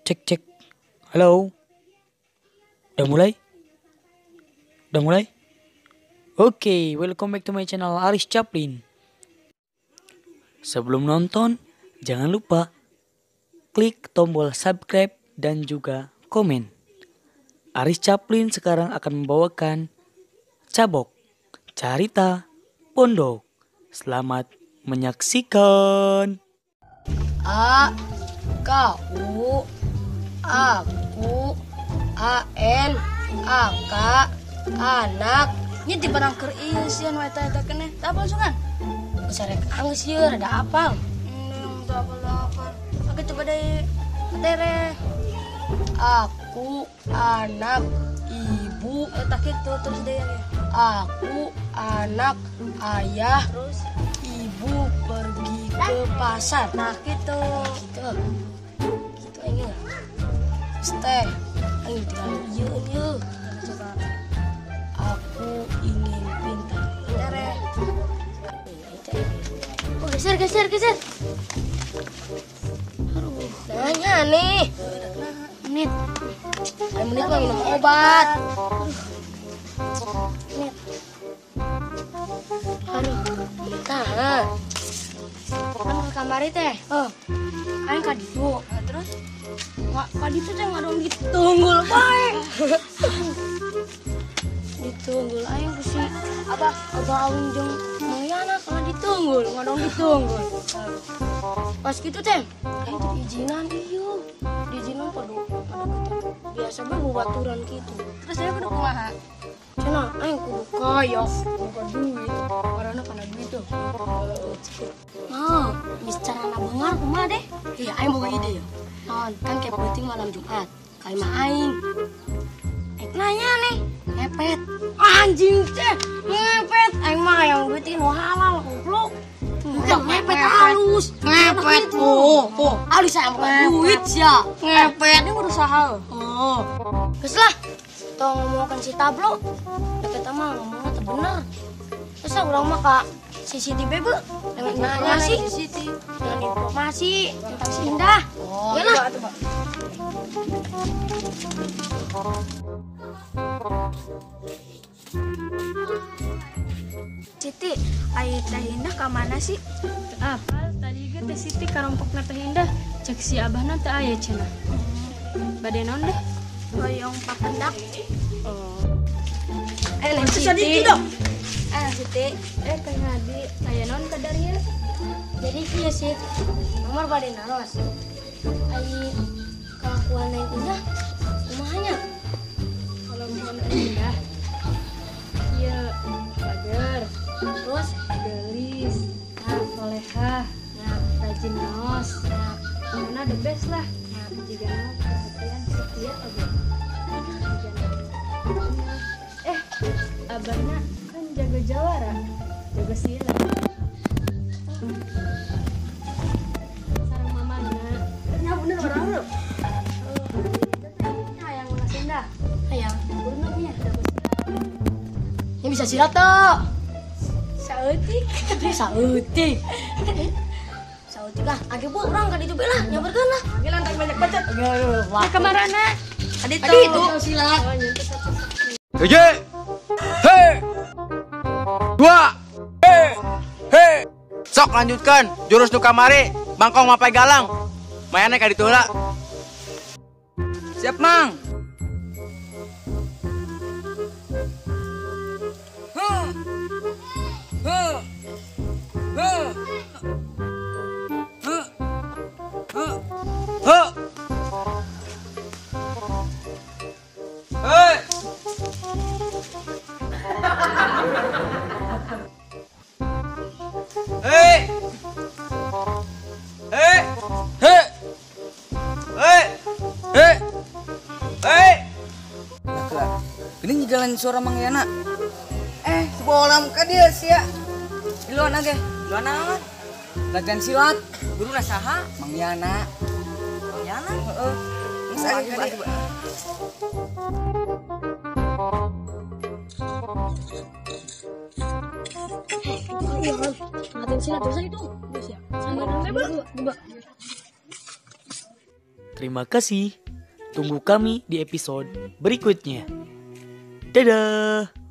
Cek cek. Halo. Udah mulai? Udah mulai? Oke, welcome back to my channel Aris Chaplin. Sebelum nonton, jangan lupa klik tombol subscribe dan juga komen. Aris Chaplin sekarang akan membawakan Cabok Carita Pondok. Selamat menyaksikan. A K U Aku A N A K anak. Nya di barang keur ieu sieun we eta eta keneh. Teu apal sugan? Geus arek anggeus ieu rada apal. Teu apal apal. Oke coba deui. Tere. Aku anak ibu. Eta kitu terus deui ya. Aku anak ayah. Terus ibu pergi ke pasar. Nah gitu. Gitu. Gitu aing ya. Teh, aing tinggal ieu ieu. Coba. Aku ingin pintar. Tere. Oh, geser geser geser. Aduh, nanya nih. Menit. Ayo menit mah minum obat. Menit. Aduh, tah. Kan ke kamari teh. Oh. Aing ka ditu. Terus nggak ka ditu teh ngadong ditunggul bae. Ditunggul aing ku si Abah, Abah Aung jeung Mang Yana kana ditunggul, ngadong ditunggul. Pas kitu teh, aing teh diizinan ieu. Diizinan kudu ngadeukeutan. Biasa bae bubaturan kitu. Terus saya kudu kumaha? Cenah aing kudu kaya, boga duit. Karena kana duit tuh. Nah, geus carana beungar kumaha deh? Iya, aing boga ide ya. Naon? Kan kayak penting malam Jumat. Ka imah aing. Nanya nih, ngepet. Anjing teh, ngepet. Aing mah yang duit nu halal goblok. Udah ngepet halus. Ngepet. Oh, oh, halus saya bukan duit sia. Ngepet. Ini berusaha. Oh. Geus lah. Tong ngomongkeun si Tablo. Da kita mah ngomongna teu bener. Terus urang mah ka CCTV bu dengan informasi, dengan informasi tentang si Indah. Oh, ya lah. Siti, ai Teh Indah ka mana sih? Apal tadi ge Teh Siti karompokna Teh Indah, cek si abahna teu aya cenah. Bade naon deh? Hoyong papendak. Oh. Eh, Neng Siti. Eh, Siti, eh Teh Ngadi, aya naon ka darieu? Jadi kieu sih, nomor bade naros. Ai kalakuan Neng Indah kumaha nya? Kalakuan Neng Indah. Ieu bager, terus geulis, nah solehah, nah rajin ngaos, nah pokona the best lah. Nah, jigana mah perhatian setia oge. Jigana. Eh, abahna kan jago jawara, jago silat. Sareng mamana. Nya bener orang lu. Hayang ulah Indah. Hayang. Bener nya jago silat. Nya bisa silat teu? Saeutik. Saeutik. Saeutik lah. Age bu urang ka ditu bae lah, nyamperkeun lah. Age lantak banyak bacot. Ka kamarana? Ka ditu. Ka ditu silat. Oh, nyentuh satu. Hiji. He. Dua. He. He. Sok lanjutkan jurus nu kamari, bangkong mapai galang. Mayana ka ditu heula. Siap, Mang. Hei. Hei. Hei. Hei. Hei. Hei. Lah, geuning jalan suara Mang Yana. Eh, bolam ka dieu sia. Di luar ge, di luar naon? Latihan silat, guruna saha? Mang Yana. Mang Yana? Heeh. Geus aya ka dieu. Iya kan, ngatain silat terus itu. Terus ya. Sama dong, Bu. Terima kasih. Tunggu kami di episode berikutnya. Dadah.